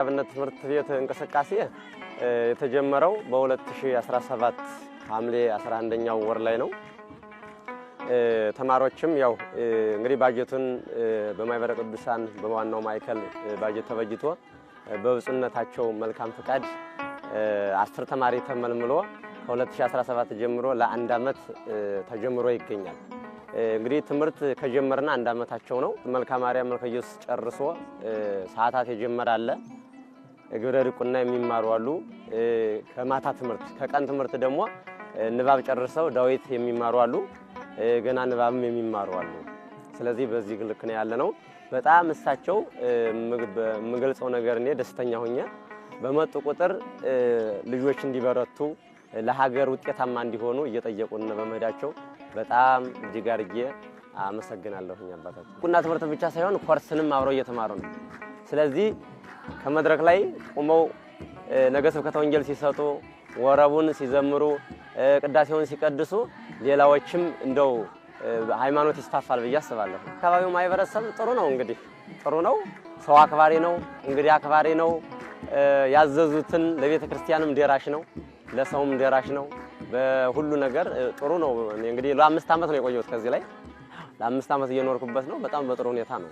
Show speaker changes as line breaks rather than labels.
አብነት ትምህርት ቤት እንቅስቃሴ የተጀመረው በ2017 ሐምሌ 11ኛው ወር ላይ ነው። ተማሪዎችም ያው እንግዲህ ባጀቱን በማኅበረ ቅዱሳን በዋናው ማዕከል ባጀት ተበጅቶ በብፁዕነታቸው መልካም ፍቃድ 10 ተማሪ ተመልምሎ ከ2017 ጀምሮ ለአንድ ዓመት ተጀምሮ ይገኛል። እንግዲህ ትምህርት ከጀመርና አንድ ዓመታቸው ነው። መልክአ ማርያም መልክአ ኢየሱስ ጨርሶ ሰዓታት የጀመረ አለ። ግብረ ድቁና የሚማሩ አሉ። ከማታ ትምህርት ከቀን ትምህርት ደግሞ ንባብ ጨርሰው ዳዊት የሚማሩ አሉ። ገና ንባብም የሚማሩ አሉ። ስለዚህ በዚህ ልክ ነው ያለነው። በጣም እሳቸው የምገልጸው ነገር እኔ ደስተኛ ሆኜ በመጡ ቁጥር ልጆች እንዲበረቱ ለሀገር ውጤታማ እንዲሆኑ እየጠየቁን በመሄዳቸው በጣም እጅግ አድርጌ አመሰግናለሁ። አባታችን ቁና ትምህርት ብቻ ሳይሆን ኮርስንም አብረው እየተማሩ ነው። ስለዚህ ከመድረክ ላይ ቆመው ነገ ስብከተ ወንጌል ሲሰጡ፣ ወረቡን ሲዘምሩ፣ ቅዳሴውን ሲቀድሱ ሌላዎችም እንደው ሃይማኖት ይስፋፋል ብዬ አስባለሁ። አካባቢው ማህበረሰብ ጥሩ ነው፣ እንግዲህ ጥሩ ነው። ሰው አክባሪ ነው፣ እንግዲህ አክባሪ ነው። ያዘዙትን ለቤተ ክርስቲያንም ደራሽ ነው፣ ለሰውም ደራሽ ነው። በሁሉ ነገር ጥሩ ነው። እንግዲህ ለ5 ዓመት ነው የቆየሁት ከዚህ ላይ ለ5 ዓመት እየኖርኩበት ነው። በጣም በጥሩ ሁኔታ ነው።